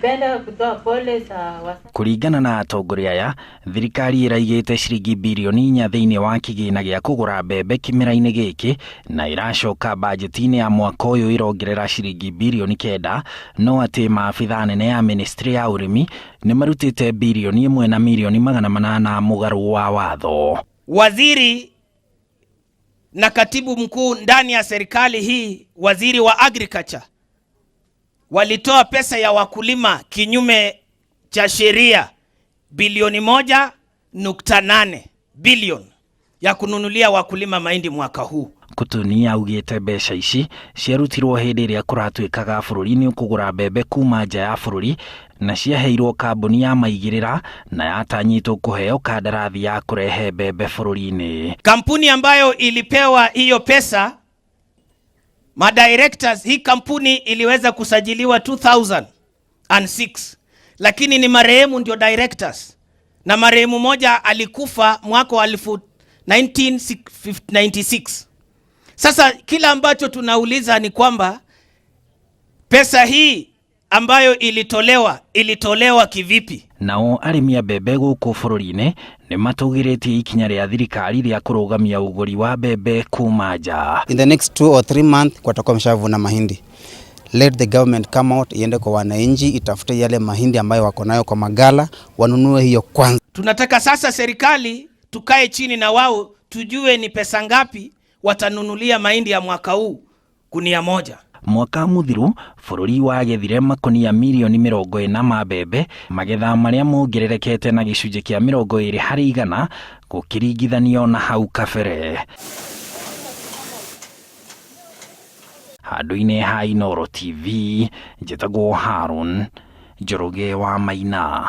Ningependa kutoa pole za wasa Kũringana na atongoria aya, thirikari ĩraigĩte ciringi birioni 4 thĩinĩ wa kĩgĩna gĩa kũgũra mbembe kĩmera-inĩ gĩkĩ na ĩracoka bajeti-inĩ ya mwaka ũyũ ĩrongerera ciringi birioni 9, no atĩ maabitha anene a ministry ya ũrĩmi nĩ marutĩte birioni 1 na mirioni 800 mũgarũ wa watho. Waziri na katibu mkuu ndani ya serikali hii, waziri wa agriculture, walitoa pesa ya wakulima kinyume cha sheria bilioni 1.8 bilioni ya kununulia wakulima mahindi mwaka huu. Kutunia augĩte mbeca ici ciarutirwo hĩndĩ ĩrĩa kũratuĩkaga bũrũri nĩ ũkũgũra mbembe kuma nja ya bũrũri na ciaheirwo kambuni ya maigĩrĩra na yatanyĩtwo kũheo kandarathi ya kũrehe mbembe bũrũri-inĩ. Kampuni ambayo ilipewa hiyo pesa, madirectors, hii kampuni iliweza kusajiliwa 2006, lakini ni marehemu ndio directors, na marehemu moja alikufa mwaka wa elfu 1996. Sasa kila ambacho tunauliza ni kwamba pesa hii ambayo ilitolewa, ilitolewa kivipi? Nao arĩmi a mbembe gũkũ bũrũri-inĩ nĩ matũgĩrĩtie ikinya rĩa thirikari rĩa kũrũgamia ũgũri wa mbembe kuma nja. In the next 2 or 3 months watakuwa wameshavuna mahindi. Let the government come out, iende kwa wananchi, itafute yale mahindi ambayo wako nayo kwa magala, wanunue hiyo kwanza. Tunataka sasa serikali tukae chini na wao tujue ni pesa ngapi watanunulia mahindi ya mwaka huu gunia moja. Mwaka mũthiru bũrũri wagethire makonia mirioni 40 ma mbembe, magetha marĩa mongererekete na gĩcunjĩ kĩa 20% gũkĩringithanio na hau kabere. Handũ-inĩ ha Inooro TV, njĩtagwo Harun Njoroge wa Maina.